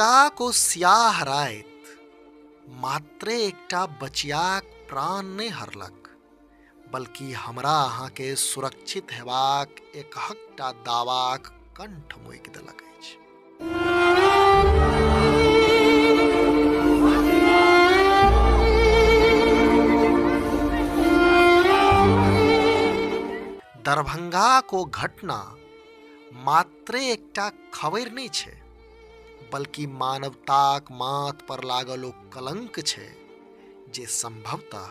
दरभंगाक ओ सियाह राति मात्रे एकटा बचियाक प्राण नहि हरलक, बल्कि हमरा अहाँके सुरक्षित हेबाक एकहकटा दावाक कंठ मोकि देलक अछि। दरभंगाक ओ घटना मात्रे एकटा खबरि नहि छै, बल्कि मानवताक माथ पर लागल ओ कलंक छै जे संभवतः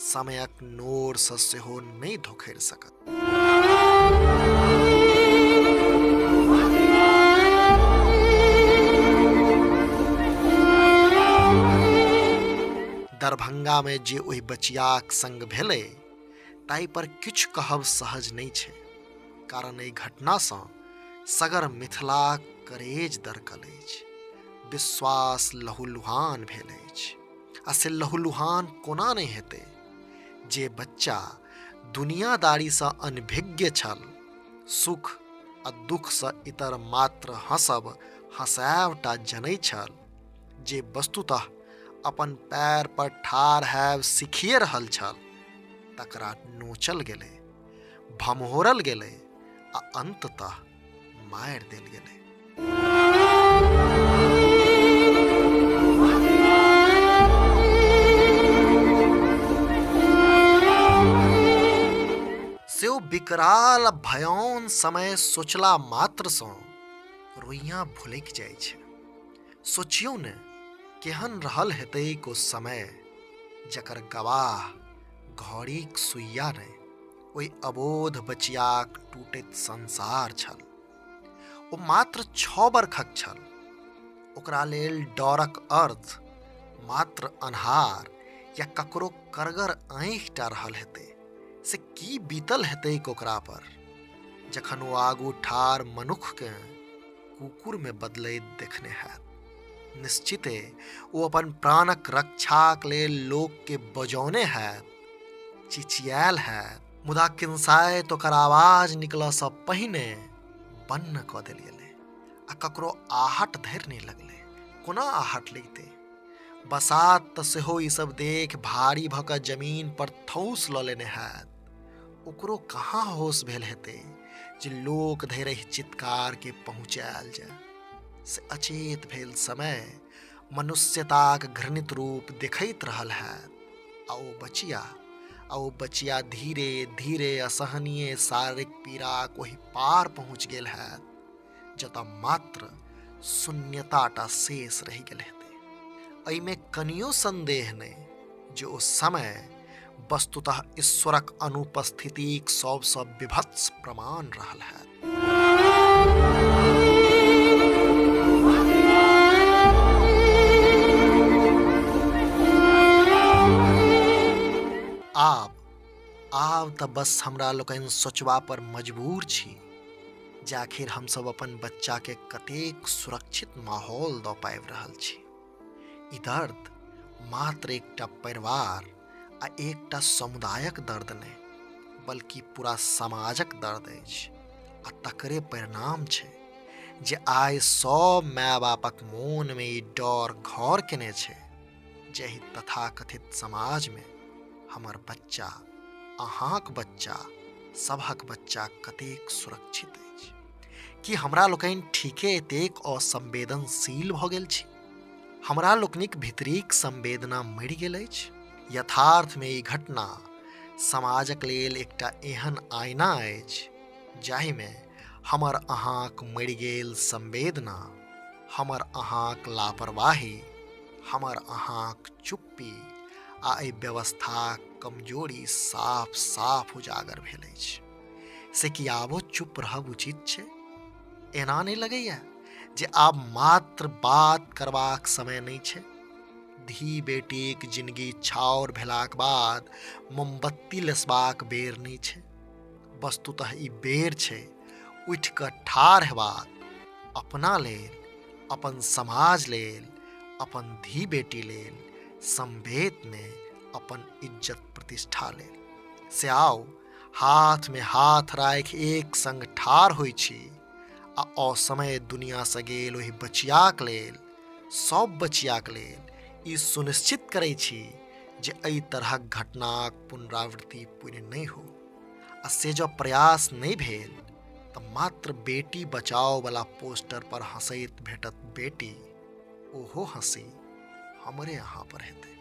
समयक नोरसँ सेहो नहि धोखरि सकत। दरभंगामे जे ओहि बचियाक संग भेलै ताहि पर किछु कहब सहज नहि छै, कारण एहि घटनासँ सगर मिथिलाक करेज दरकल अछि, विश्वास लहूलुहान भेल अछि। आ से लहूलुहान कोना नहि हेतै जे बच्चा दुनियादारीसँ अनभिज्ञ छल, सुख आ दुखसँ इतर मात्र हँसब हँसायब टा जनै छल, जे वस्तुतः अपन पैर पर ठाढ़ हैब सीखिए रहल छल, तकरा नोचल गेलै, भमहोरल गेलै आ अंततः मारि देल गेलै। से ओ विकराल आ भयाउन समय सोचला मात्रसँ रोइयाँ भुलकि जाइ छै। सोचियौ ने, केहन रहल हेतैक ओ समय जकर गवाह घड़ीक सुइया नहि, ओहि अबोध बचियाक टूटैत संसार छल। ओ मात्र 6 बरखक छल। ओकरा लेल डरक अर्थ मात्र अन्हार या ककरो करगर आँखि टा रहल हेतै। से की बीतल हेतैक ओकरा पर जखन ओ आगू ठाढ़ मनुक्खकेँ कुकुरमे बदलैत देखने हैत। निश्चिते ओ अपन प्राणक रक्षाक लेल लोकके बजौने हैत, चिचियायल हैत, मुदा किंसाइत ओकर आवाज निकलऽसँ पहिने बन्न कऽ देल गेलै आ ककरो आहट धरि नहि लगलै। कोना आहट लगितै? बसात तऽ सेहो ई सब देख भारी भऽ कऽ जमीन पर थौस लऽ लेने हैत। ओकरो कहाँ होश भेल हेतै जे लोक धरि एहि चित्कार के पहुँचायल जाय। से अचेत भेल समय मनुष्यताक घृणित रूप देखैत रहल हैत आ ओ बचिया धीरे धीरे असहनीय शारीरिक पीड़ाक ओहि पार पहुँच गेल हैत जतऽ मात्र शून्यताटा शेष रहि गेल हेतै। एहिमे कनियो संदेह नहि जे ओ समय वस्तुतः ईश्वरक अनुपस्थितिक सबसँ विभत्स प्रमाण रहल हैत। आब तऽ बस हमरा लोकनि सोचबा पर मजबूर छी जे आखिर हमसभ अपन बच्चाके कतेक सुरक्षित माहौल दऽ पाबि रहल छी। ई दर्द मात्र एकटा परिवार आ एकटा समुदायक दर्द नहि, बल्कि पूरा समाजक दर्द अछि आ तकरे परिणाम छै जे आइ सब माय बापक मोनमे ई डर घर केने छै जे एहि तथाकथित समाजमे हमर बच्चा, अहाँक बच्चा, सभक बच्चा कतेक सुरक्षित अछि। की हमरा लोकनि ठीके एतेक असंवेदनशील भऽ गेल छी? हमरा लोकनिक भीतरीक संवेदना मरि गेल अछि? यथार्थमे ई घटना समाजक लेल एकटा एहन आईना अछि जाहिमे हमर अहाँक मरि गेल संवेदना, हमर अहाँक लापरवाही, हमर अहाँक चुप्पी आ एहि व्यवस्थाक कमजोरी साफ साफ उजागर भेल अछि। से कि आबो चुप रहब उचित छै? एना नहि लगैया जे आब मात्र बात करबाक समय नहि छै? धी बेटीक जिनगी छाउर भेलाक बाद मोमबत्ती लेसबाक बेर नहि छै। वस्तुतः ई बेर छै उठि कऽ ठाढ़ हेबाक, अपना लेल, अपन समाज लेल, अपन धी बेटी लेल, संवेदमे अपन इज्जत प्रतिष्ठा लेल। से आउ हाथ में हाथ राखि एक संग ठाढ़ होइ छी आ असमय दुनियासँ गेल ओहि बचियाक लेल सभ बचियाक लेल ई सुनिश्चित करै छी जे एहि तरहक घटनाक पुनरावृत्ति पुनः नहि हो। आ से जँ प्रयास नहि भेल तऽ मात्र बेटी बचाओ वाला पोस्टर पर हँसैत भेटत बेटी, ओहो हँसी हमरे अहाँ पर हेतै।